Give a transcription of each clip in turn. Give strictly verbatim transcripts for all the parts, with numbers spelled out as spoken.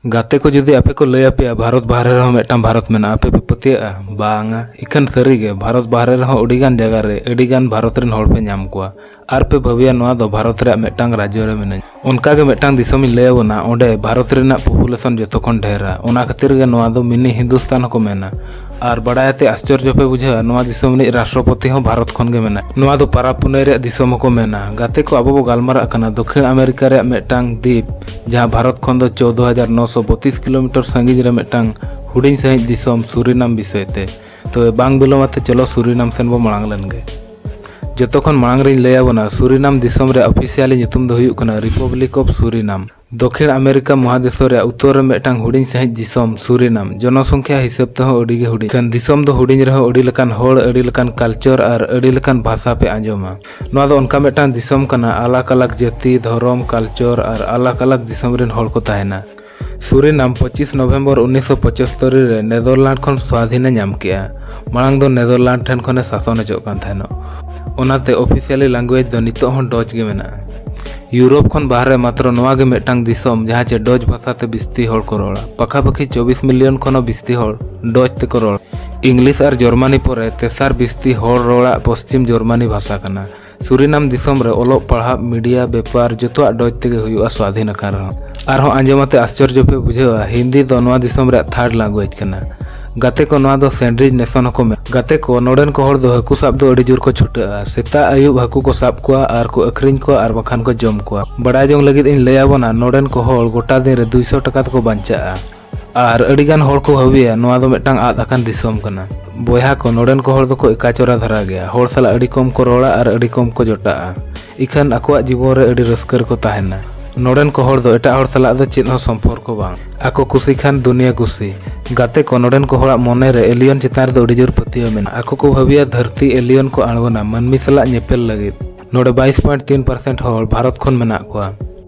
ᱜᱟᱛᱮ ᱠᱚ, ᱡᱩᱫᱤ ᱟᱯᱮ ᱠᱚ ᱞᱟᱹᱭ ᱟᱯᱮᱭᱟ ᱵᱷᱟᱨᱚᱛ ᱵᱟᱦᱨᱮ ᱨᱮᱦᱚᱸ ᱢᱤᱫᱴᱟᱝ ᱵᱷᱟᱨᱚᱛ ᱢᱮᱱᱟᱜᱼᱟ, ᱟᱯᱮ ᱯᱮ ᱯᱟᱹᱛᱭᱟᱹᱜᱼᱟ? ᱵᱟᱝᱟ᱾ ᱤᱠᱷᱟᱹᱱ ᱥᱟᱹᱨᱤᱜᱮ, ᱵᱷᱟᱨᱚᱛ ᱵᱟᱦᱨᱮ ᱨᱮᱦᱚᱸ ᱟᱹᱰᱤᱜᱟᱱ ᱡᱟᱭᱜᱟ ᱨᱮ ᱟᱹᱰᱤᱜᱟᱱ ᱵᱷᱟᱨᱚᱛ ᱨᱮᱱ ᱦᱚᱲ ᱯᱮ ᱧᱟᱢ ᱠᱚᱣᱟ᱾ ᱟᱨ ᱯᱮ ᱵᱷᱟᱹᱵᱤᱭᱟ ᱱᱚᱣᱟ ᱫᱚ ᱵᱷᱟᱨᱚᱛ ᱨᱮᱭᱟᱜ ᱢᱤᱫᱴᱟᱝ ᱨᱟᱡᱽᱡᱚ ᱨᱮ ᱢᱤᱱᱟᱹᱧᱟ᱾ ᱚᱱᱠᱟ ᱜᱮ ᱢᱤᱫᱴᱟᱝ ᱫᱤᱥᱚᱢᱤᱧ ᱞᱟᱹᱭ ᱟᱵᱚᱱᱟ, ᱚᱸᱰᱮ ᱵᱷᱟᱨᱚᱛ ᱨᱮᱱᱟᱜ population ᱡᱚᱛᱚ ᱠᱷᱚᱱ ᱰᱷᱮᱨᱟ, ᱚᱱᱟ ᱠᱷᱟᱹᱛᱤᱨ ᱜᱮ ᱱᱚᱣᱟ ᱫᱚ mini ᱦᱤᱱᱫᱩᱥᱛᱟᱱ ᱦᱚᱸᱠᱚ ᱢᱮᱱᱟ᱾ ᱟᱨ ᱵᱟᱲᱟᱭ ᱟᱛᱮ ᱟᱥᱪᱚᱨᱡᱚ ᱯᱮ ᱵᱩᱡᱷᱟᱹᱣᱟ, ᱱᱚᱣᱟ ᱫᱤᱥᱚᱢ ᱨᱤᱱᱤᱡ ᱨᱟᱥᱴᱨᱚᱯᱚᱛᱤ ᱦᱚᱸ ᱵᱷᱟᱨᱚᱛ ᱠᱷᱚᱱ ᱜᱮ ᱢᱮᱱᱟᱭ᱾ ᱱᱚᱣᱟ ᱫᱚ ᱯᱟᱨᱟᱵᱽ ᱯᱩᱱᱟᱹᱭ ᱨᱮᱭᱟᱜ ᱫᱤᱥᱚᱢ ᱦᱚᱸᱠᱚ ᱢᱮᱱᱟ᱾ ᱜᱟᱛᱮ ᱠᱚ, ᱟᱵᱚ ᱵᱚ ᱜᱟᱞᱢᱟᱨᱟᱜ ᱠᱟᱱᱟ ᱫᱚᱠᱷᱤᱱ ᱟᱢᱮᱨᱤᱠᱟ ᱨᱮᱭᱟᱜ ᱢᱤᱫᱴᱟᱝ ᱫᱤᱯ, ᱡᱟᱦᱟᱸ ᱵᱷᱟᱨᱚᱛ ᱠᱷᱚᱱ ᱫᱚ ᱪᱳᱫᱽᱫᱳ ᱦᱟᱡᱟᱨ ᱱᱚᱥᱚ ᱵᱚᱛᱤᱥ ᱠᱤᱞᱳᱢᱤᱴᱟᱨ ᱥᱟᱺᱜᱤᱧ ᱨᱮ ᱢᱤᱫᱴᱟᱝ ᱦᱩᱰᱤᱧ ᱥᱟᱺᱦᱤᱡ ᱫᱤᱥᱚᱢ ᱥᱩᱨᱤᱱᱟᱢ ᱵᱤᱥᱚᱭ ᱛᱮ᱾ ᱛᱚᱵᱮ ᱵᱟᱝ ᱵᱤᱞᱚᱢ ᱟᱛᱮ ᱪᱚᱞᱚ ᱥᱩᱨᱤᱱᱟᱢ ᱥᱮᱱ ᱵᱚ ᱢᱟᱲᱟᱝ ᱞᱮᱱ ᱜᱮ᱾ ᱡᱚᱛᱚ ᱠᱷᱚᱱ ᱢᱟᱲᱟᱝ ᱨᱤᱧ ᱞᱟᱹᱭ ᱟᱵᱚᱱᱟ ᱥᱩᱨᱤᱱᱟᱢ ᱫᱤᱥᱚᱢ ᱨᱮᱭᱟᱜ officially ᱧᱩᱛᱩᱢ ᱫᱚ ᱦᱩᱭᱩᱜ ᱠᱟᱱᱟ Republic of Suriname᱾ ᱫᱚᱠᱷᱤᱱ ᱟᱢᱮᱨᱤᱠᱟ ᱢᱚᱦᱟᱫᱮᱥᱚ ᱨᱮᱭᱟᱜ ᱩᱛᱛᱚᱨ ᱨᱮ ᱢᱤᱫᱴᱟᱝ ᱦᱩᱰᱤᱧ ᱥᱟᱺᱦᱤᱡ ᱫᱤᱥᱚᱢ ᱥᱩᱨᱤᱱᱟᱢ, ᱡᱚᱱᱚᱥᱚᱝᱠᱷᱭᱟ ᱦᱤᱥᱟᱹᱵ ᱛᱮᱦᱚᱸ ᱟᱹᱰᱤ ᱜᱮ ᱦᱩᱰᱤᱧ᱾ ᱠᱷᱟᱱ ᱫᱤᱥᱚᱢ ᱫᱚ ᱦᱩᱰᱤᱧ ᱨᱮᱦᱚᱸ ᱟᱹᱰᱤ ᱞᱮᱠᱟᱱ ᱦᱚᱲ, ᱟᱹᱰᱤ ᱞᱮᱠᱟᱱ culture ᱟᱨ ᱟᱹᱰᱤ ᱞᱮᱠᱟᱱ ᱵᱷᱟᱥᱟ ᱯᱮ ᱟᱸᱡᱚᱢᱟ᱾ ᱱᱚᱣᱟ ᱫᱚ ᱚᱱᱠᱟ ᱢᱤᱫᱴᱟᱝ ᱫᱤᱥᱚᱢ ᱠᱟᱱᱟ, ᱟᱞᱟᱜᱽ ᱟᱞᱟᱜᱽ ᱡᱟᱹᱛᱤ, ᱫᱷᱚᱨᱚᱢ, culture ᱟᱨ ᱟᱞᱟᱜᱽ ᱟᱞᱟᱜᱽ ᱫᱤᱥᱚᱢ ᱨᱮᱱ ᱦᱚᱲ ᱠᱚ ᱛᱟᱦᱮᱱᱟ᱾ ᱥᱩᱨᱤᱱᱟᱢ ᱯᱚᱸᱪᱤᱥ ᱱᱚᱵᱷᱮᱢᱵᱚᱨ ᱩᱱᱤᱥᱥᱚ ᱯᱚᱸᱪᱟᱛᱛᱳᱨ ᱨᱮ ᱱᱮᱫᱟᱨᱞᱮᱱᱰ ᱠᱷᱚᱱ ᱥᱣᱟᱫᱷᱤᱱᱮ ᱧᱟᱢ ᱠᱮᱜᱼᱟ᱾ ᱢᱟᱲᱟᱝ ᱫᱚ ᱱᱮᱫᱟᱨᱞᱮᱱᱰ ᱴᱷᱮᱱ ᱠᱷᱚᱱᱮ ᱥᱟᱥᱚᱱ ᱦᱚᱪᱚᱜ ᱠᱟᱱ ᱛᱟᱦᱮᱱᱚᱜ᱾ ᱚᱱᱟᱛᱮ officially language ᱫᱚ ᱱᱤᱛᱚᱜ ᱦᱚᱸ ᱰᱚᱪ ᱜᱮ ᱢᱮᱱᱟᱜᱼᱟ᱾ ᱤᱭᱩᱨᱳᱯ ᱠᱷᱚᱱ ᱵᱟᱦᱨᱮ ᱢᱟᱛᱨᱚ ᱱᱚᱣᱟ ᱜᱮ ᱢᱤᱫᱴᱟᱝ ᱫᱤᱥᱚᱢ ᱡᱟᱦᱟᱸ ᱪᱮ ᱰᱚᱪ ᱵᱷᱟᱥᱟ ᱛᱮ ᱵᱤᱥᱛᱤ ᱦᱚᱲ ᱠᱚ ᱨᱚᱲᱟ᱾ ᱯᱟᱠᱷᱟᱯᱟᱠᱷᱤ ᱪᱚᱵᱵᱤᱥ ᱢᱤᱞᱤᱭᱚᱱ ᱠᱷᱚᱱ ᱦᱚᱸ ᱵᱤᱥᱛᱤ ᱦᱚᱲ ᱰᱚᱪ ᱛᱮᱠᱚ ᱨᱚᱲᱟ᱾ ᱤᱝᱞᱤᱥ ᱟᱨ ᱡᱚᱨᱢᱟᱱᱤ ᱯᱚᱨᱮ ᱛᱮᱥᱟᱨ ᱵᱤᱥᱛᱤ ᱦᱚᱲ ᱨᱚᱲᱟᱜ ᱯᱚᱥᱪᱤᱢ ᱡᱚᱨᱢᱟᱱᱤ ᱵᱷᱟᱥᱟ ᱠᱟᱱᱟ᱾ ᱥᱩᱨᱤᱱᱟᱢ ᱫᱤᱥᱚᱢ ᱨᱮ ᱚᱞᱚᱜ ᱯᱟᱲᱦᱟᱜ, media, ᱵᱮᱯᱟᱨ ᱡᱚᱛᱚᱣᱟᱜ ᱰᱚᱪ ᱛᱮᱜᱮ ᱦᱩᱭᱩᱜᱼᱟ, ᱥᱣᱟᱫᱷᱤᱱ ᱟᱠᱟᱱ ᱨᱮᱦᱚᱸ᱾ ᱟᱨᱦᱚᱸ ᱟᱸᱡᱚᱢ ᱟᱛᱮ ᱟᱥᱪᱚᱨᱡᱚ ᱯᱮ ᱵᱩᱡᱷᱟᱹᱣᱟ, ᱦᱤᱱᱫᱤ ᱫᱚ ᱱᱚᱣᱟ ᱫᱤᱥᱚᱢ ᱨᱮᱭᱟᱜ third language ᱠᱟᱱᱟ᱾ ᱜᱟᱛᱮ ᱠᱚ, ᱱᱚᱣᱟ ᱫᱚ sandwich nation ᱦᱚᱸᱠᱚ ᱢᱮᱱᱟ᱾ ᱜᱟᱛᱮ ᱠᱚ, ᱱᱚᱰᱮᱱ ᱠᱚ ᱦᱚᱲ ᱫᱚ ᱦᱟᱹᱠᱩ ᱥᱟᱵ ᱫᱚ ᱟᱹᱰᱤ ᱡᱳᱨ ᱠᱚ ᱪᱷᱩᱴᱟᱹᱜᱼᱟ᱾ ᱥᱮᱛᱟᱜ ᱟᱹᱭᱩᱵ ᱦᱟᱹᱠᱩ ᱠᱚ ᱥᱟᱵ ᱠᱚᱣᱟ ᱟᱨ ᱠᱚ ᱟᱹᱠᱷᱨᱤᱧ ᱠᱚᱣᱟ ᱟᱨ ᱵᱟᱠᱷᱟᱱ ᱠᱚ ᱡᱚᱢ ᱠᱚᱣᱟ᱾ ᱵᱟᱲᱟᱭ ᱡᱚᱝ ᱞᱟᱹᱜᱤᱫ ᱤᱧ ᱞᱟᱹᱭ ᱟᱵᱚᱱᱟ, ᱱᱚᱰᱮᱱ ᱠᱚ ᱦᱚᱲ ᱜᱚᱴᱟ ᱫᱤᱱ ᱨᱮ ᱫᱩᱭᱥᱚ ᱴᱟᱠᱟ ᱛᱮᱠᱚ ᱵᱟᱧᱪᱟᱜᱼᱟ᱾ ᱟᱨ ᱟᱹᱰᱤ ᱜᱟᱱ ᱦᱚᱲ ᱠᱚ ᱵᱷᱟᱹᱵᱤᱭᱟ ᱱᱚᱣᱟ ᱫᱚ ᱢᱤᱫᱴᱟᱝ ᱟᱫ ᱟᱠᱟᱱ ᱫᱤᱥᱚᱢ ᱠᱟᱱᱟ᱾ ᱵᱚᱭᱦᱟ ᱠᱚ, ᱱᱚᱰᱮᱱ ᱠᱚ ᱦᱚᱲ ᱫᱚᱠᱚ ᱮᱠᱟᱪᱚᱨᱟ ᱫᱷᱟᱨᱟ ᱜᱮᱭᱟ᱾ ᱦᱚᱲ ᱥᱟᱞᱟᱜ ᱟᱹᱰᱤ ᱠᱚᱢ ᱠᱚ ᱨᱚᱲᱟ ᱟᱨ ᱟᱹᱰᱤ ᱠᱚᱢ ᱠᱚ ᱡᱚᱴᱟᱜᱼᱟ᱾ ᱤᱠᱷᱟᱹᱱ ᱟᱠᱚᱣᱟᱜ ᱡᱤᱵᱚᱱ ᱨᱮ ᱟᱹᱰᱤ ᱨᱟᱹᱥᱠᱟᱹ ᱨᱮᱠᱚ ᱛᱟᱦᱮᱱᱟ᱾ ᱱᱚᱰᱮᱱ ᱠᱚ ᱦᱚᱲ ᱫᱚ ᱮᱴᱟᱜ ᱦᱚᱲ ᱥᱟᱞᱟᱜ ᱫᱚ ᱪᱮᱫ ᱦᱚᱸ ᱥᱚᱢᱯᱚᱨᱠᱚ ᱵᱟᱝ᱾ ᱟᱠᱚ ᱠᱩᱥᱤ ᱠᱷᱟᱱ ᱫᱩᱱᱤᱭᱟᱹ ᱠᱩᱥᱤ᱾ ᱜᱟᱛᱮ ᱠᱚ, ᱱᱚᱰᱮᱱ ᱠᱚ ᱦᱚᱲᱟᱜ ᱢᱚᱱᱮ ᱨᱮ alien ᱪᱮᱛᱟᱱ ᱨᱮᱫᱚ ᱟᱹᱰᱤ ᱡᱳᱨ ᱯᱟᱹᱛᱭᱟᱹᱣ ᱢᱮᱱᱟᱜᱼᱟ᱾ ᱟᱠᱚ ᱠᱚ ᱵᱷᱟᱹᱵᱤᱭᱟ ᱫᱷᱟᱹᱨᱛᱤ alien ᱠᱚ ᱟᱬᱜᱚᱱᱟ ᱢᱟᱹᱱᱢᱤ ᱥᱟᱞᱟᱜ ᱧᱮᱯᱮᱞ ᱞᱟᱹᱜᱤᱫ᱾ ᱱᱚᱰᱮ ᱵᱟᱭᱤᱥ point ᱛᱤᱱ percent ᱦᱚᱲ ᱵᱷᱟᱨᱚᱛ ᱠᱷᱚᱱ ᱢᱮᱱᱟᱜ ᱠᱚᱣᱟ᱾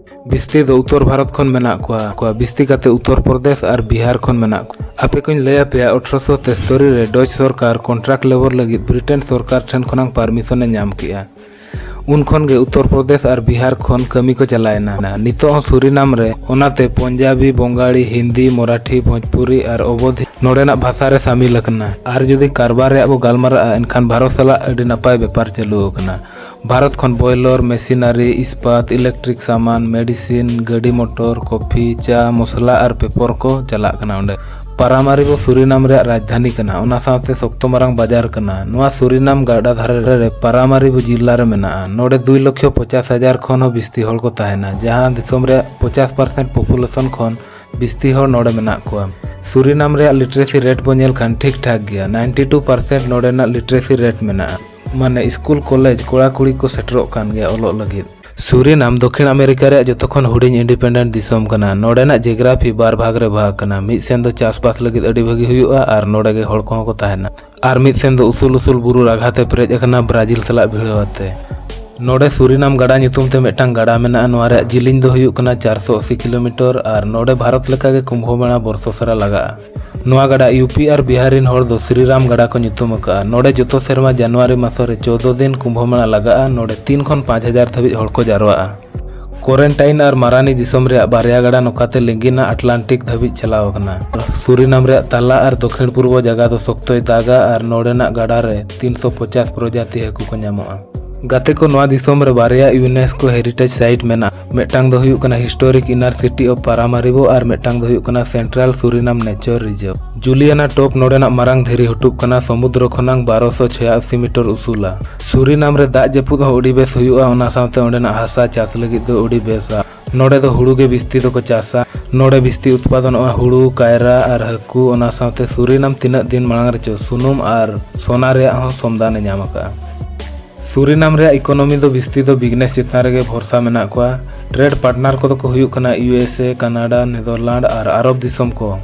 ᱵᱤᱥᱛᱤ ᱫᱚ ᱩᱛᱛᱚᱨ ᱵᱷᱟᱨᱚᱛ ᱠᱷᱚᱱ ᱢᱮᱱᱟᱜ ᱠᱚᱣᱟ, ᱠᱚᱣᱟ ᱵᱤᱥᱛᱤ ᱠᱟᱛᱮ ᱩᱛᱛᱚᱨ ᱯᱨᱚᱫᱮᱥ ᱟᱨ ᱵᱤᱦᱟᱨ ᱠᱷᱚᱱ ᱢᱮᱱᱟᱜ ᱠᱚᱣᱟ᱾ ᱟᱯᱮ ᱠᱚᱧ ᱞᱟᱹᱭ ᱟᱯᱮᱭᱟ, ᱟᱴᱷᱨᱚᱥᱚ ᱛᱮᱥᱛᱚᱨᱤ ᱨᱮ ᱰᱚᱪ ᱥᱚᱨᱠᱟᱨ contract labour ᱞᱟᱹᱜᱤᱫ ᱵᱨᱤᱴᱮᱱ ᱥᱚᱨᱠᱟᱨ ᱴᱷᱮᱱ ᱠᱷᱚᱱᱟᱝ permission ᱮ ᱧᱟᱢ ᱠᱮᱜᱼᱟ᱾ ᱩᱱ ᱠᱷᱚᱱ ᱜᱮ ᱩᱛᱛᱚᱨ ᱯᱨᱚᱫᱮᱥ ᱟᱨ ᱵᱤᱦᱟᱨ ᱠᱷᱚᱱ ᱠᱟᱹᱢᱤ ᱠᱚ ᱪᱟᱞᱟᱣᱮᱱᱟ᱾ ᱱᱤᱛᱚᱜ ᱦᱚᱸ ᱥᱩᱨᱤᱱᱟᱢ ᱨᱮ ᱚᱱᱟᱛᱮ ᱯᱚᱧᱡᱟᱵᱤ, ᱵᱚᱝᱜᱟᱲᱤ, ᱦᱤᱱᱫᱤ, ᱢᱚᱨᱟᱴᱷᱤ, ᱵᱷᱳᱡᱽᱯᱩᱨᱤ ᱟᱨ ᱚᱵᱚᱫᱷᱤ ᱱᱚᱰᱮᱱᱟᱜ ᱵᱷᱟᱥᱟ ᱨᱮ ᱥᱟᱢᱤᱞ ᱟᱠᱟᱱᱟ᱾ ᱟᱨ ᱡᱩᱫᱤ ᱠᱟᱨᱵᱟᱨ ᱨᱮᱭᱟᱜ ᱵᱚ ᱜᱟᱞᱢᱟᱨᱟᱜᱼᱟ, ᱮᱱᱠᱷᱟᱱ ᱵᱷᱟᱨᱚᱛ ᱥᱟᱞᱟᱜ ᱟᱹᱰᱤ ᱱᱟᱯᱟᱭ ᱵᱮᱯᱟᱨ ᱪᱟᱹᱞᱩ ᱟᱠᱟᱱᱟ᱾ ᱵᱷᱟᱨᱚᱛ ᱠᱷᱚᱱ ᱵᱚᱭᱞᱚᱨ, ᱢᱮᱥᱤᱱᱟᱨᱤ, ᱤᱥᱯᱟᱛ, ᱤᱞᱮᱠᱴᱨᱤᱠ ᱥᱟᱢᱟᱱ, ᱢᱮᱰᱤᱥᱤᱱ, ᱜᱟᱹᱰᱤ ᱢᱚᱴᱚᱨ, ᱠᱚᱯᱷᱤ, ᱪᱟ, ᱢᱚᱥᱞᱟ ᱟᱨ ᱯᱮᱯᱚᱨ ᱠᱚ ᱪᱟᱞᱟᱜ ᱠᱟᱱᱟ ᱚᱸᱰᱮ᱾ ᱯᱟᱨᱟᱢᱟᱨᱤᱵᱳ ᱥᱩᱨᱤᱱᱟᱢ ᱨᱮᱭᱟᱜ ᱨᱟᱡᱽᱫᱷᱟᱱᱤ ᱠᱟᱱᱟ, ᱚᱱᱟ ᱥᱟᱶᱛᱮ ᱥᱚᱠᱛᱚ ᱢᱟᱨᱟᱝ ᱵᱟᱡᱟᱨ ᱠᱟᱱᱟ᱾ ᱱᱚᱣᱟ ᱥᱩᱨᱤᱱᱟᱢ ᱜᱟᱰᱟ ᱫᱷᱟᱨᱮ ᱨᱮ ᱯᱟᱨᱟᱢᱟᱨᱤᱵᱳ ᱡᱤᱞᱟ ᱨᱮ ᱢᱮᱱᱟᱜᱼᱟ᱾ ᱱᱚᱰᱮ ᱫᱩᱭ ᱞᱚᱠᱷᱭᱚ ᱯᱚᱪᱟᱥ ᱦᱟᱡᱟᱨ ᱠᱷᱚᱱ ᱦᱚᱸ ᱵᱤᱥᱛᱤ ᱦᱚᱲ ᱠᱚ ᱛᱟᱦᱮᱱᱟ, ᱡᱟᱦᱟᱸ ᱫᱤᱥᱚᱢ ᱨᱮᱭᱟᱜ ᱯᱚᱪᱟᱥ ᱯᱟᱨᱥᱮᱱᱴ ᱯᱚᱯᱩᱞᱮᱥᱚᱱ ᱠᱷᱚᱱ ᱵᱤᱥᱛᱤ ᱦᱚᱲ ᱱᱚᱰᱮ ᱢᱮᱱᱟᱜ ᱠᱚᱣᱟ᱾ ᱥᱩᱨᱤᱱᱟᱢ ᱨᱮᱭᱟᱜ ᱞᱤᱴᱟᱨᱮᱥᱤ ᱨᱮᱴ ᱵᱚ ᱧᱮᱞ ᱠᱷᱟᱱ ᱴᱷᱤᱠ ᱴᱷᱟᱠ ᱜᱮᱭᱟ, ᱱᱟᱭᱤᱱᱴᱤ ᱴᱩ ᱯᱟᱨᱥᱮᱱᱴ ᱱᱚᱰᱮᱱᱟᱜ ᱞᱤᱴᱟᱨᱮᱥᱤ ᱨᱮᱴ ᱢᱮᱱᱟᱜᱼᱟ᱾ ᱢᱟᱱᱮ ᱥᱠᱩᱞ, ᱠᱚᱞᱮᱡᱽ, ᱠᱚᱲᱟ ᱠᱩᱲᱤ ᱠᱚ ᱥᱮᱴᱮᱨᱚᱜ ᱠᱟᱱ ᱜᱮᱭᱟ ᱚᱞᱚᱜ ᱞᱟᱹᱜᱤᱫ᱾ ᱥᱩᱨᱤᱱᱟᱢ ᱫᱚᱠᱷᱤᱱ ᱟᱢᱮᱨᱤᱠᱟ ᱨᱮᱭᱟᱜ ᱡᱚᱛᱚ ᱠᱷᱚᱱ ᱦᱩᱰᱤᱧ ᱤᱱᱰᱤᱯᱮᱱᱰᱮᱱᱴ ᱫᱤᱥᱚᱢ ᱠᱟᱱᱟ᱾ ᱱᱚᱰᱮᱱᱟᱜ ᱡᱮᱜᱽᱨᱟᱯᱷᱤ ᱵᱟᱨ ᱵᱷᱟᱜᱽ ᱨᱮ ᱵᱷᱟᱜᱽ ᱠᱟᱱᱟ, ᱢᱤᱫ ᱥᱮᱱ ᱫᱚ ᱪᱟᱥᱵᱟᱥ ᱞᱟᱹᱜᱤᱫ ᱟᱹᱰᱤ ᱵᱷᱟᱹᱜᱤ ᱦᱩᱭᱩᱜᱼᱟ ᱟᱨ ᱱᱚᱰᱮ ᱜᱮ ᱦᱚᱲ ᱠᱚᱦᱚᱸ ᱠᱚ ᱛᱟᱦᱮᱱᱟ, ᱟᱨ ᱢᱤᱫ ᱥᱮᱱ ᱫᱚ ᱩᱥᱩᱞ ᱩᱥᱩᱞ ᱵᱩᱨᱩ ᱨᱟᱜᱷᱟ ᱛᱮ ᱯᱮᱨᱮᱡ ᱟᱠᱟᱱᱟ, ᱵᱨᱟᱡᱤᱞ ᱥᱟᱞᱟᱜ ᱵᱷᱤᱲᱟᱹᱣ ᱟᱛᱮ᱾ ᱱᱚᱰᱮ ᱥᱩᱨᱤᱱᱟᱢ ᱜᱟᱰᱟ ᱧᱩᱛᱩᱢ ᱛᱮ ᱢᱤᱫᱴᱟᱝ ᱜᱟᱰᱟ ᱢᱮᱱᱟᱜᱼᱟ᱾ ᱱᱚᱣᱟ ᱨᱮᱭᱟᱜ ᱡᱤᱞᱤᱧ ᱫᱚ ᱦᱩᱭᱩᱜ ᱠᱟᱱᱟ ᱪᱟᱨᱥᱚ ᱟᱥᱤ ᱠᱤᱞᱳᱢᱤᱴᱟᱨ ᱟᱨ ᱱᱚᱰᱮ ᱵᱷᱟᱨᱚᱛ ᱞᱮᱠᱟᱜᱮ ᱠᱩᱢᱵᱷᱚ ᱢᱮᱲᱟ ᱵᱚᱨᱥᱚ ᱥᱟᱨᱟ ᱞᱟᱜᱟᱜᱼᱟ᱾ ᱱᱚᱣᱟ ᱜᱟᱰᱟ ᱤᱭᱩ ᱯᱤ ᱟᱨ ᱵᱤᱦᱟᱨ ᱨᱤᱱ ᱦᱚᱲ ᱫᱚ ᱥᱨᱤᱨᱟᱢ ᱜᱟᱰᱟ ᱠᱚ ᱧᱩᱛᱩᱢ ᱟᱠᱟᱫᱼᱟ᱾ ᱱᱚᱰᱮ ᱡᱚᱛᱚ ᱥᱮᱨᱢᱟ ᱡᱟᱱᱩᱣᱟᱨᱤ ᱢᱟᱥᱚ ᱨᱮ ᱪᱳᱫᱽᱫᱳ ᱫᱤᱱ ᱠᱩᱢᱵᱷᱚ ᱢᱮᱲᱟ ᱞᱟᱜᱟᱜᱼᱟ᱾ ᱱᱚᱰᱮ ᱛᱤᱱ ᱠᱷᱚᱱ ᱯᱟᱸᱪ ᱦᱟᱡᱟᱨ ᱫᱷᱟᱹᱵᱤᱡ ᱦᱚᱲ ᱠᱚ ᱡᱟᱨᱣᱟᱜᱼᱟ᱾ ᱠᱚᱨᱮᱱᱴᱟᱭᱤᱱ ᱟᱨ ᱢᱟᱨᱟᱱᱤ ᱫᱤᱥᱚᱢ ᱨᱮᱭᱟᱜ ᱵᱟᱨᱭᱟ ᱜᱟᱰᱟ ᱱᱚᱝᱠᱟᱛᱮ ᱞᱤᱸᱜᱤᱱᱟ ᱟᱴᱞᱟᱱᱴᱤᱠ ᱫᱷᱟᱹᱵᱤᱡ ᱪᱟᱞᱟᱣ ᱟᱠᱟᱱᱟ᱾ ᱥᱩᱨᱤᱱᱟᱢ ᱨᱮᱭᱟᱜ ᱛᱟᱞᱟ ᱟᱨ ᱫᱚᱠᱷᱤᱱ ᱯᱩᱨᱵᱚ ᱡᱟᱭᱜᱟ ᱫᱚ ᱥᱚᱠᱛᱚᱭ ᱫᱟᱜᱟ ᱟᱨ ᱱᱚᱰᱮᱱᱟᱜ ᱜᱟᱰᱟ ᱨᱮ ᱛᱤᱱᱥᱚ ᱯᱚᱪᱟᱥ ᱯᱨᱚᱡᱟᱛᱤ ᱦᱟᱹᱠᱩ ᱠᱚ ᱧᱟᱢᱚᱜᱼᱟ᱾ ᱜᱟᱛᱮ ᱠᱚ, ᱱᱚᱣᱟ ᱫᱤᱥᱚᱢ ᱨᱮ ᱵᱟᱨᱭᱟ ᱤᱭᱩᱱᱮᱥᱠᱳ ᱦᱮᱨᱤᱴᱮᱡᱽ ᱥᱟᱭᱤᱴ ᱢᱮᱱᱟᱜᱼᱟ, ᱢᱤᱫᱴᱟᱝ ᱫᱚ ᱦᱩᱭᱩᱜ ᱠᱟᱱᱟ ᱦᱤᱥᱴᱳᱨᱤᱠ ᱤᱱᱟᱨ ᱥᱤᱴᱤ ᱚᱯᱷ ᱯᱟᱨᱟᱢᱟᱨᱤᱵᱳ ᱟᱨ ᱢᱤᱫᱴᱟᱝ ᱫᱚ ᱦᱩᱭᱩᱜ ᱠᱟᱱᱟ ᱥᱮᱱᱴᱨᱟᱞ ᱥᱩᱨᱤᱱᱟᱢ ᱱᱮᱪᱟᱨ ᱨᱤᱡᱟᱨᱵᱷ᱾ ᱡᱩᱞᱤᱭᱟᱱᱟ ᱴᱚᱯ ᱱᱚᱰᱮᱱᱟᱜ ᱢᱟᱨᱟᱝ ᱫᱷᱤᱨᱤ ᱦᱩᱴᱩᱵ ᱠᱟᱱᱟ, ᱥᱚᱢᱩᱫᱨᱚ ᱠᱷᱚᱱᱟᱝ ᱵᱟᱨᱚᱥᱚ ᱪᱷᱚᱭᱟᱥᱤ ᱢᱤᱴᱟᱨ ᱩᱥᱩᱞᱟ᱾ ᱥᱩᱨᱤᱱᱟᱢ ᱨᱮ ᱫᱟᱜ ᱡᱟᱹᱯᱩᱫ ᱦᱚᱸ ᱟᱹᱰᱤ ᱵᱮᱥ ᱦᱩᱭᱩᱜᱼᱟ, ᱚᱱᱟ ᱥᱟᱶᱛᱮ ᱚᱸᱰᱮᱱᱟᱜ ᱦᱟᱥᱟ ᱪᱟᱥ ᱞᱟᱹᱜᱤᱫ ᱫᱚ ᱟᱹᱰᱤ ᱵᱮᱥᱟ᱾ ᱱᱚᱰᱮ ᱫᱚ ᱦᱩᱲᱩ ᱜᱮ ᱵᱤᱥᱛᱤ ᱫᱚᱠᱚ ᱪᱟᱥᱟ᱾ ᱱᱚᱰᱮ ᱵᱤᱥᱛᱤ ᱩᱛᱯᱟᱫᱚᱱᱚᱜᱼᱟ ᱦᱩᱲᱩ, ᱠᱟᱭᱨᱟ ᱟᱨ ᱦᱟᱹᱠᱩ᱾ ᱚᱱᱟ ᱥᱟᱶᱛᱮ ᱥᱩᱨᱤᱱᱟᱢ ᱛᱤᱱᱟᱹᱜ ᱫᱤᱱ ᱢᱟᱲᱟᱝ ᱨᱮᱪᱚ ᱥᱩᱱᱩᱢ ᱟᱨ ᱥᱚᱱᱟ ᱨᱮᱭᱟᱜ ᱦᱚᱸ ᱥᱚᱢᱫᱟᱱ ᱮ ᱧᱟᱢ ᱟᱠᱟᱫᱼᱟ᱾ ᱥᱩᱨᱤᱱᱟᱢ ᱨᱮᱭᱟᱜ ᱤᱠᱳᱱᱚᱢᱤ ᱫᱚ ᱵᱤᱥᱛᱤ ᱫᱚ ᱵᱤᱡᱽᱱᱮᱥ ᱪᱮᱛᱟᱱ ᱨᱮᱜᱮ ᱵᱷᱚᱨᱥᱟ ᱢᱮᱱᱟᱜ ᱠᱚᱣᱟ᱾ ᱴᱨᱮᱰ ᱯᱟᱨᱴᱱᱟᱨ ᱠᱚᱫᱚ ᱠᱚ ᱦᱩᱭᱩᱜ ᱠᱟᱱᱟ U S A, Canada, Netherlands ᱟᱨ ᱟᱨᱚᱵ ᱫᱤᱥᱚᱢ ᱠᱚ᱾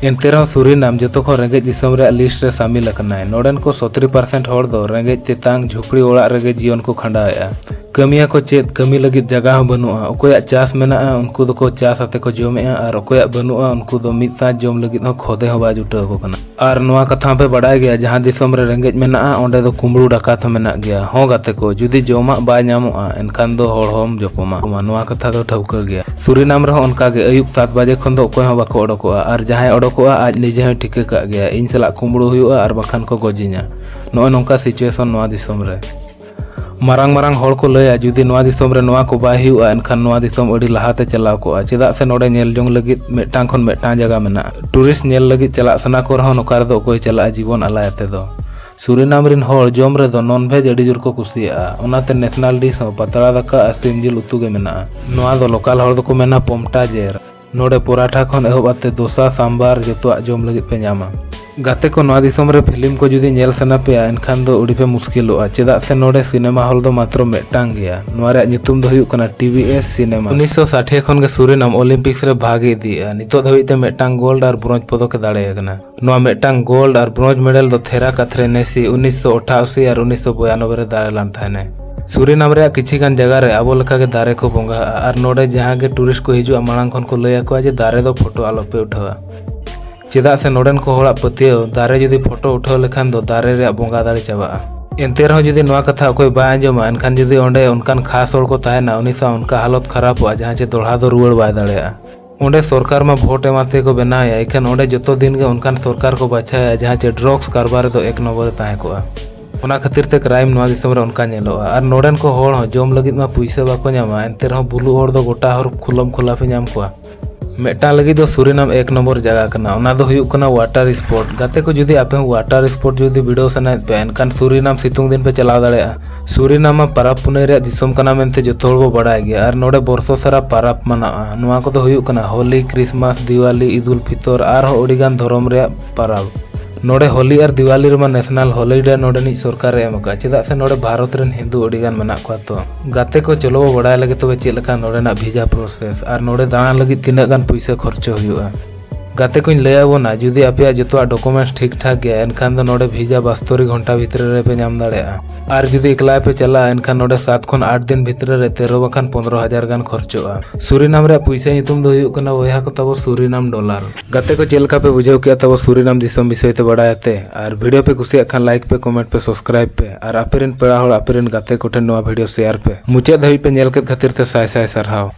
ᱮᱱᱛᱮ ᱨᱮᱦᱚᱸ ᱥᱩᱨᱤᱱᱟᱢ ᱡᱚᱛᱚ ᱠᱷᱚᱱ ᱨᱮᱸᱜᱮᱡ ᱫᱤᱥᱚᱢ ᱨᱮᱭᱟᱜ ᱞᱤᱥᱴ ᱨᱮ ᱥᱟᱢᱤᱞ ᱟᱠᱟᱱᱟᱭ᱾ ᱱᱚᱰᱮᱱ ᱠᱚ ᱥᱚᱛᱨᱤ ᱯᱟᱨᱥᱮᱱᱴ ᱦᱚᱲ ᱫᱚ ᱨᱮᱸᱜᱮᱡ ᱛᱮᱛᱟᱝ ᱡᱷᱩᱯᱲᱤ ᱚᱲᱟᱜ ᱨᱮᱜᱮ ᱡᱤᱭᱚᱱ ᱠᱚ ᱠᱷᱟᱸᱰᱟᱣᱮᱫᱼᱟ᱾ ᱠᱟᱹᱢᱤᱭᱟᱠᱚ ᱪᱮᱫ? ᱠᱟᱹᱢᱤ ᱞᱟᱹᱜᱤᱫ ᱡᱟᱭᱜᱟ ᱦᱚᱸ ᱵᱟᱹᱱᱩᱜᱼᱟ᱾ ᱚᱠᱚᱭᱟᱜ ᱪᱟᱥ ᱢᱮᱱᱟᱜᱼᱟ, ᱩᱱᱠᱩ ᱫᱚᱠᱚ ᱪᱟᱥ ᱟᱛᱮ ᱠᱚ ᱡᱚᱢᱮᱜᱼᱟ, ᱟᱨ ᱚᱠᱚᱭᱟᱜ ᱵᱟᱹᱱᱩᱜᱼᱟ, ᱩᱱᱠᱩ ᱫᱚ ᱢᱤᱫ ᱥᱟᱸᱡ ᱡᱚᱢ ᱞᱟᱹᱜᱤᱫ ᱦᱚᱸ ᱠᱷᱚᱫᱮ ᱦᱚᱸ ᱵᱟᱭ ᱡᱩᱴᱟᱹᱣ ᱟᱠᱚ ᱠᱟᱱᱟ᱾ ᱟᱨ ᱱᱚᱣᱟ ᱠᱟᱛᱷᱟ ᱦᱚᱸᱯᱮ ᱵᱟᱰᱟᱭ ᱜᱮᱭᱟ, ᱡᱟᱦᱟᱸ ᱫᱤᱥᱚᱢ ᱨᱮ ᱨᱮᱸᱜᱮᱡ ᱢᱮᱱᱟᱜᱼᱟ, ᱚᱸᱰᱮ ᱫᱚ ᱠᱩᱢᱵᱽᱲᱩ ᱰᱟᱠᱟᱛ ᱦᱚᱸ ᱢᱮᱱᱟᱜ ᱜᱮᱭᱟ᱾ ᱦᱚᱸ ᱜᱟᱛᱮ ᱠᱚ, ᱡᱩᱫᱤ ᱡᱚᱢᱟᱜ ᱵᱟᱭ ᱧᱟᱢᱚᱜᱼᱟ, ᱮᱱᱠᱷᱟᱱ ᱫᱚ ᱦᱚᱲ ᱦᱚᱸᱢ ᱡᱚᱯᱚᱢᱟ᱾ ᱱᱚᱣᱟ ᱠᱟᱛᱷᱟ ᱫᱚ ᱴᱷᱟᱹᱣᱠᱟᱹ ᱜᱮᱭᱟ᱾ ᱥᱩᱨᱤᱱᱟᱢ ᱨᱮᱦᱚᱸ ᱚᱱᱠᱟ ᱜᱮ, ᱟᱹᱭᱩᱵ ᱥᱟᱛ ᱵᱟᱡᱮ ᱠᱷᱚᱱ ᱫᱚ ᱚᱠᱚᱭ ᱦᱚᱸ ᱵᱟᱠᱚ ᱚᱰᱚᱠᱚᱜᱼᱟ, ᱟᱨ ᱡᱟᱦᱟᱸᱭ ᱚᱰᱚᱠᱚᱜᱼᱟ, ᱟᱡ ᱱᱤᱡᱮ ᱦᱚᱸᱭ ᱴᱷᱤᱠᱟᱹ ᱠᱟᱜ ᱜᱮᱭᱟ, ᱤᱧ ᱥᱟᱞᱟᱜ ᱠᱩᱢᱵᱽᱲᱩ ᱦᱩᱭᱩᱜᱼᱟ ᱟᱨ ᱵᱟᱠᱷᱟᱱ ᱠᱚ ᱜᱚᱡᱤᱧᱟ᱾ ᱱᱚᱜᱼᱚᱭ ᱱᱚᱝᱠᱟ situation ᱱᱚᱣᱟ ᱫᱤᱥᱚᱢ ᱨᱮ᱾ ᱢᱟᱨᱟᱝ ᱢᱟᱨᱟᱝ ᱦᱚᱲ ᱠᱚ ᱞᱟᱹᱭᱟ, ᱡᱩᱫᱤ ᱱᱚᱣᱟ ᱫᱤᱥᱚᱢ ᱨᱮ ᱱᱚᱣᱟ ᱠᱚ ᱵᱟᱭ ᱦᱩᱭᱩᱜᱼᱟ, ᱮᱱᱠᱷᱟᱱ ᱱᱚᱣᱟ ᱫᱤᱥᱚᱢ ᱟᱹᱰᱤ ᱞᱟᱦᱟᱛᱮ ᱪᱟᱞᱟᱣ ᱠᱚᱜᱼᱟ, ᱪᱮᱫᱟᱜ ᱥᱮ ᱱᱚᱰᱮ ᱧᱮᱞ ᱡᱚᱝ ᱞᱟᱹᱜᱤᱫ ᱢᱤᱫᱴᱟᱝ ᱠᱷᱚᱱ ᱢᱤᱫᱴᱟᱝ ᱡᱟᱭᱜᱟ ᱢᱮᱱᱟᱜᱼᱟ᱾ ᱴᱩᱨᱤᱥᱴ ᱧᱮᱞ ᱞᱟᱹᱜᱤᱫ ᱪᱟᱞᱟᱜ ᱥᱟᱱᱟ ᱠᱚ ᱨᱮᱦᱚᱸ ᱱᱚᱝᱠᱟ ᱨᱮᱫᱚ ᱚᱠᱚᱭ ᱪᱟᱞᱟᱜᱼᱟ ᱡᱤᱵᱚᱱ ᱟᱞᱟᱭ ᱟᱛᱮ ᱫᱚ᱾ ᱥᱩᱨᱤᱱᱟᱢ ᱨᱤᱱ ᱦᱚᱲ ᱡᱚᱢ ᱨᱮᱫᱚ ᱱᱚᱱ ᱵᱷᱮᱡᱽ ᱟᱹᱰᱤ ᱡᱳᱨ ᱠᱚ ᱠᱩᱥᱤᱭᱟᱜᱼᱟ, ᱚᱱᱟᱛᱮ ᱱᱮᱥᱱᱟᱞ ᱰᱤᱥ ᱦᱚᱸ ᱯᱟᱛᱲᱟ ᱫᱟᱠᱟ ᱟᱨ ᱥᱤᱢ ᱡᱤᱞ ᱩᱛᱩ ᱜᱮ ᱢᱮᱱᱟᱜᱼᱟ᱾ ᱱᱚᱣᱟ ᱫᱚ ᱞᱳᱠᱟᱞ ᱦᱚᱲ ᱫᱚᱠᱚ ᱢᱮᱱᱟ ᱯᱚᱢᱴᱟ ᱡᱮᱨ᱾ ᱱᱚᱰᱮ ᱯᱚᱨᱟᱴᱷᱟ ᱠᱷᱚᱱ ᱮᱦᱚᱵ ᱟᱛᱮ ᱫᱳᱥᱟ, ᱥᱟᱢᱵᱟᱨ ᱡᱚᱛᱚᱣᱟᱜ ᱡᱚᱢ ᱞᱟᱹᱜᱤᱫ ᱯᱮ ᱧᱟᱢᱟ᱾ ᱜᱟᱛᱮ ᱠᱚ, ᱱᱚᱣᱟ ᱫᱤᱥᱚᱢ ᱨᱮ ᱯᱷᱤᱞᱢ ᱠᱚ ᱡᱩᱫᱤ ᱧᱮᱞ ᱥᱟᱱᱟ ᱯᱮᱭᱟ, ᱮᱱᱠᱷᱟᱱ ᱫᱚ ᱟᱹᱰᱤ ᱯᱮ ᱢᱩᱥᱠᱤᱞᱚᱜᱼᱟ, ᱪᱮᱫᱟᱜ ᱥᱮ ᱱᱚᱰᱮ ᱥᱤᱱᱮᱢᱟ ᱦᱚᱞ ᱫᱚ ᱢᱟᱛᱨᱚ ᱢᱤᱫᱴᱟᱝ ᱜᱮᱭᱟ᱾ ᱱᱚᱣᱟ ᱨᱮᱭᱟᱜ ᱧᱩᱛᱩᱢ ᱫᱚ ᱦᱩᱭᱩᱜ ᱠᱟᱱᱟ ᱴᱤ ᱵᱷᱤ ᱮᱥ ᱥᱤᱱᱮᱢᱟ᱾ ᱩᱱᱤᱥᱥᱚ ᱥᱟᱴᱷᱤᱭᱟᱹ ᱠᱷᱚᱱ ᱜᱮ ᱥᱩᱨᱤᱱᱟᱢ ᱚᱞᱤᱢᱯᱤᱠᱥ ᱨᱮ ᱵᱷᱟᱜᱽ ᱮ ᱤᱫᱤᱭᱮᱫᱼᱟ᱾ ᱱᱤᱛᱚᱜ ᱫᱷᱟᱹᱵᱤᱡ ᱛᱮ ᱢᱤᱫᱴᱟᱝ ᱜᱳᱞᱰ ᱟᱨ ᱵᱨᱳᱧᱡᱽ ᱯᱚᱫᱚᱠ ᱮ ᱫᱟᱲᱮ ᱟᱠᱟᱱᱟ᱾ ᱱᱚᱣᱟ ᱢᱤᱫᱴᱟᱝ ᱜᱳᱞᱰ ᱟᱨ ᱵᱨᱳᱧᱡᱽ ᱢᱮᱰᱮᱞ ᱫᱚ ᱛᱷᱮᱨᱟ ᱠᱟᱛᱷᱨᱮ ᱱᱮᱥᱤ ᱩᱱᱤᱥᱥᱚ ᱚᱴᱷᱟᱥᱤ ᱟᱨ ᱩᱱᱤᱥᱥᱚ ᱵᱚᱭᱟᱱᱚᱵᱵᱳᱭ ᱨᱮ ᱫᱟᱲᱮ ᱞᱮᱱ ᱛᱟᱦᱮᱱᱮ᱾ ᱥᱩᱨᱤᱱᱟᱢ ᱨᱮᱭᱟᱜ ᱠᱤᱪᱷᱤ ᱜᱟᱱ ᱡᱟᱭᱜᱟ ᱨᱮ ᱟᱵᱚ ᱞᱮᱠᱟᱜᱮ ᱫᱟᱨᱮ ᱠᱚ ᱵᱚᱸᱜᱟᱜᱼᱟ, ᱟᱨ ᱱᱚᱰᱮ ᱡᱟᱦᱟᱸ ᱜᱮ ᱴᱩᱨᱤᱥᱴ ᱠᱚ ᱦᱤᱡᱩᱜᱼᱟ, ᱢᱟᱲᱟᱝ ᱠᱷᱚᱱ ᱠᱚ ᱞᱟᱹᱭ ᱟᱠᱚᱣᱟ ᱡᱮ ᱫᱟᱨᱮ ᱫᱚ ᱯᱷᱳᱴᱳ ᱟᱞᱚᱯᱮ ᱩᱴᱷᱟᱹᱣᱟ, ᱪᱮᱫᱟᱜ ᱥᱮ ᱱᱚᱰᱮᱱ ᱠᱚ ᱦᱚᱲᱟᱜ ᱯᱟᱹᱛᱭᱟᱹᱣ, ᱫᱟᱨᱮ ᱡᱩᱫᱤ ᱯᱷᱳᱴᱳ ᱩᱴᱷᱟᱹᱣ ᱞᱮᱠᱷᱟᱱ ᱫᱚ ᱫᱟᱨᱮ ᱨᱮᱭᱟᱜ ᱵᱚᱸᱜᱟ ᱫᱟᱲᱮ ᱪᱟᱵᱟᱜᱼᱟ᱾ ᱮᱱᱛᱮ ᱨᱮᱦᱚᱸ ᱡᱩᱫᱤ ᱱᱚᱣᱟ ᱠᱟᱛᱷᱟ ᱚᱠᱚᱭ ᱵᱟᱭ ᱟᱸᱡᱚᱢᱟ, ᱮᱱᱠᱷᱟᱱ ᱡᱩᱫᱤ ᱚᱸᱰᱮ ᱚᱱᱠᱟᱱ ᱠᱷᱟᱥ ᱦᱚᱲ ᱠᱚ ᱛᱟᱦᱮᱱᱟ, ᱩᱱᱤ ᱥᱟᱶ ᱚᱱᱠᱟ ᱦᱟᱞᱚᱛ ᱠᱷᱟᱨᱟᱯᱚᱜᱼᱟ, ᱡᱟᱦᱟᱸ ᱪᱮ ᱫᱚᱲᱦᱟ ᱫᱚ ᱨᱩᱣᱟᱹᱲ ᱵᱟᱭ ᱫᱟᱲᱮᱭᱟᱜᱼᱟ᱾ ᱚᱸᱰᱮ ᱥᱚᱨᱠᱟᱨ ᱢᱟ ᱵᱷᱳᱴ ᱮᱢᱟᱛᱮ ᱠᱚ ᱵᱮᱱᱟᱣᱮᱭᱟ, ᱮᱱᱠᱷᱟᱱ ᱚᱸᱰᱮ ᱡᱚᱛᱚ ᱫᱤᱱ ᱜᱮ ᱚᱱᱠᱟᱱ ᱥᱚᱨᱠᱟᱨ ᱠᱚ ᱵᱟᱪᱷᱟᱣᱮᱭᱟ, ᱡᱟᱦᱟᱸ ᱪᱮ ᱰᱨᱚᱜᱥ ᱠᱟᱨᱵᱟᱨ ᱨᱮᱫᱚ ᱮᱠ ᱱᱚᱢᱵᱚᱨ ᱨᱮ ᱛᱟᱦᱮᱸ ᱠᱚᱜᱼᱟ᱾ ᱚᱱᱟ ᱠᱷᱟᱹᱛᱤᱨ ᱛᱮ ᱠᱨᱟᱭᱤᱢ ᱱᱚᱣᱟ ᱫᱤᱥᱚᱢ ᱨᱮ ᱚᱱᱠᱟ ᱧᱮᱞᱚᱜᱼᱟ᱾ ᱟᱨ ᱱᱚᱰᱮᱱ ᱠᱚ ᱦᱚᱲ ᱦᱚᱸ ᱡᱚᱢ ᱞᱟᱹᱜᱤᱫ ᱢᱟ ᱯᱩᱭᱥᱟᱹ ᱵᱟᱠᱚ ᱧᱟᱢᱟ, ᱮᱱᱛᱮ ᱨᱮᱦᱚᱸ ᱵᱩᱞᱩᱜ ᱦᱚᱲ ᱫᱚ ᱜᱚᱴᱟ ᱦᱚᱨ ᱠᱷᱩᱞᱚᱢ ᱠᱷᱩᱞᱟ ᱯᱮ ᱧᱟᱢ ᱠᱚᱣᱟ᱾ ᱢᱤᱫᱴᱟᱝ ᱞᱟᱹᱜᱤᱫ ᱫᱚ ᱥᱩᱨᱤᱱᱟᱢ ᱮᱠ ᱱᱚᱢᱵᱚᱨ ᱡᱟᱭᱜᱟ ᱠᱟᱱᱟ, ᱚᱱᱟ ᱫᱚ ᱦᱩᱭᱩᱜ ᱠᱟᱱᱟ ᱣᱟᱴᱟᱨ ᱥᱯᱳᱨᱴ᱾ ᱜᱟᱛᱮ ᱠᱚ, ᱡᱩᱫᱤ ᱟᱯᱮ ᱦᱚᱸ ᱣᱟᱴᱟᱨ ᱥᱯᱳᱨᱴ ᱡᱩᱫᱤ ᱵᱷᱤᱲᱟᱹᱣ ᱥᱟᱱᱟᱭᱮᱫ ᱯᱮᱭᱟ, ᱮᱱᱠᱷᱟᱱ ᱥᱩᱨᱤᱱᱟᱢ ᱥᱤᱛᱩᱝ ᱫᱤᱱ ᱯᱮ ᱪᱟᱞᱟᱣ ᱫᱟᱲᱮᱭᱟᱜᱼᱟ᱾ ᱥᱩᱨᱤᱱᱟᱢ ᱢᱟ ᱯᱟᱨᱟᱵᱽ ᱯᱩᱱᱟᱹᱭ ᱨᱮᱭᱟᱜ ᱫᱤᱥᱚᱢ ᱠᱟᱱᱟ ᱢᱮᱱᱛᱮ ᱡᱚᱛᱚ ᱦᱚᱲ ᱵᱚ ᱵᱟᱲᱟᱭ ᱜᱮᱭᱟ, ᱟᱨ ᱱᱚᱰᱮ ᱵᱚᱨᱥᱚ ᱥᱟᱨᱟ ᱯᱟᱨᱟᱵᱽ ᱢᱟᱱᱟᱜᱼᱟ᱾ ᱱᱚᱣᱟ ᱠᱚᱫᱚ ᱦᱩᱭᱩᱜ ᱠᱟᱱᱟ ᱦᱳᱞᱤ, ᱠᱨᱤᱥᱢᱟᱥ, ᱫᱤᱣᱟᱞᱤ, ᱤᱫᱩᱞ ᱯᱷᱤᱛᱚᱨ, ᱟᱨᱦᱚᱸ ᱟᱹᱰᱤᱜᱟᱱ ᱫᱷᱚᱨᱚᱢ ᱨᱮᱭᱟᱜ ᱯᱟᱨᱟᱵᱽ᱾ ᱱᱚᱰᱮ ᱦᱳᱞᱤ ᱟᱨ ᱫᱤᱣᱟᱞᱤ ᱨᱮᱢᱟ ᱱᱮᱥᱱᱟᱞ ᱦᱚᱞᱤᱰᱮ ᱱᱚᱰᱮᱱᱤᱡ ᱥᱚᱨᱠᱟᱨᱮ ᱮᱢ ᱟᱠᱟᱫᱼᱟ, ᱪᱮᱫᱟᱜ ᱥᱮ ᱱᱚᱰᱮ ᱵᱷᱟᱨᱚᱛ ᱨᱮᱱ ᱦᱤᱱᱫᱩ ᱟᱹᱰᱤᱜᱟᱱ ᱢᱮᱱᱟᱜ ᱠᱚᱣᱟ᱾ ᱛᱚ ᱜᱟᱛᱮ ᱠᱚ, ᱪᱚᱞᱚ ᱵᱚ ᱵᱟᱲᱟᱭ ᱞᱮᱜᱮ ᱛᱚᱵᱮ ᱪᱮᱫ ᱞᱮᱠᱟ ᱱᱚᱰᱮᱱᱟᱜ ᱵᱷᱤᱡᱟ ᱯᱨᱚᱥᱮᱥ ᱟᱨ ᱱᱚᱰᱮ ᱫᱟᱬᱟᱱ ᱞᱟᱹᱜᱤᱫ ᱛᱤᱱᱟᱹᱜ ᱜᱟᱱ ᱯᱩᱭᱥᱟᱹ ᱠᱷᱚᱨᱪᱚ ᱦᱩᱭᱩᱜᱼᱟ᱾ ᱜᱟᱛᱮ ᱠᱚᱧ ᱞᱟᱹᱭ ᱟᱵᱚᱱᱟ, ᱡᱩᱫᱤ ᱟᱯᱮᱭᱟᱜ ᱡᱚᱛᱚᱣᱟᱜ ᱰᱚᱠᱩᱢᱮᱱᱴᱥ ᱴᱷᱤᱠ ᱴᱷᱟᱠ ᱜᱮᱭᱟ, ᱮᱱᱠᱷᱟᱱ ᱫᱚ ᱱᱚᱰᱮ ᱵᱷᱤᱥᱟ ᱵᱟᱥᱛᱳᱨᱤ ᱜᱷᱚᱱᱴᱟ ᱵᱷᱤᱛᱨᱤ ᱨᱮᱯᱮ ᱧᱟᱢ ᱫᱟᱲᱮᱭᱟᱜᱼᱟ᱾ ᱟᱨ ᱡᱩᱫᱤ ᱮᱠᱞᱟ ᱯᱮ ᱪᱟᱞᱟᱜᱼᱟ, ᱮᱱᱠᱷᱟᱱ ᱱᱚᱰᱮ ᱥᱟᱛ ᱠᱷᱚᱱ ᱟᱴ ᱫᱤᱱ ᱵᱷᱤᱛᱨᱤ ᱨᱮ ᱛᱮᱨᱚ ᱵᱟᱠᱷᱟᱱ ᱯᱚᱱᱫᱽᱨᱚ ᱦᱟᱡᱟᱨ ᱜᱟᱱ ᱠᱷᱚᱨᱪᱚᱜᱼᱟ᱾ ᱥᱩᱨᱤᱱᱟᱢ ᱨᱮᱭᱟᱜ ᱯᱩᱭᱥᱟᱹ ᱧᱩᱛᱩᱢ ᱫᱚ ᱦᱩᱭᱩᱜ ᱠᱟᱱᱟ ᱵᱚᱭᱦᱟ ᱠᱚ ᱛᱟᱵᱚ ᱥᱩᱨᱤᱱᱟᱢ ᱰᱚᱞᱟᱨ᱾ ᱜᱟᱛᱮ ᱠᱚ, ᱪᱮᱫ ᱞᱮᱠᱟ ᱯᱮ ᱵᱩᱡᱷᱟᱹᱣ ᱠᱮᱜᱼᱟ ᱛᱟᱵᱚ ᱥᱩᱨᱤᱱᱟᱢ ᱫᱤᱥᱚᱢ ᱵᱤᱥᱚᱭ ᱛᱮ ᱵᱟᱲᱟᱭ ᱟᱛᱮ? ᱟᱨ ᱵᱷᱤᱰᱤᱭᱳ ᱯᱮ ᱠᱩᱥᱤᱭᱟᱜ ᱠᱷᱟᱱ ᱞᱟᱭᱤᱠ ᱯᱮ, ᱠᱚᱢᱮᱱᱴ ᱯᱮ, ᱥᱟᱵᱥᱠᱨᱟᱭᱤᱵ ᱯᱮ ᱟᱨ ᱟᱯᱮ ᱨᱮᱱ ᱯᱮᱲᱟ ᱦᱚᱲ, ᱟᱯᱮ ᱨᱮᱱ ᱜᱟᱛᱮ ᱠᱚᱴᱷᱮᱱ ᱱᱚᱣᱟ ᱵᱷᱤᱰᱤᱭᱳ ᱥᱮᱭᱟᱨ ᱯᱮ᱾ ᱢᱩᱪᱟᱹᱫ ᱫᱷᱟᱹᱵᱤᱡ ᱯᱮ ᱧᱮᱞ ᱠᱮᱫ ᱠᱷᱟᱹᱛᱤᱨ ᱛᱮ ᱥᱟᱭ ᱥᱟᱭ ᱥᱟᱨᱦᱟᱣ᱾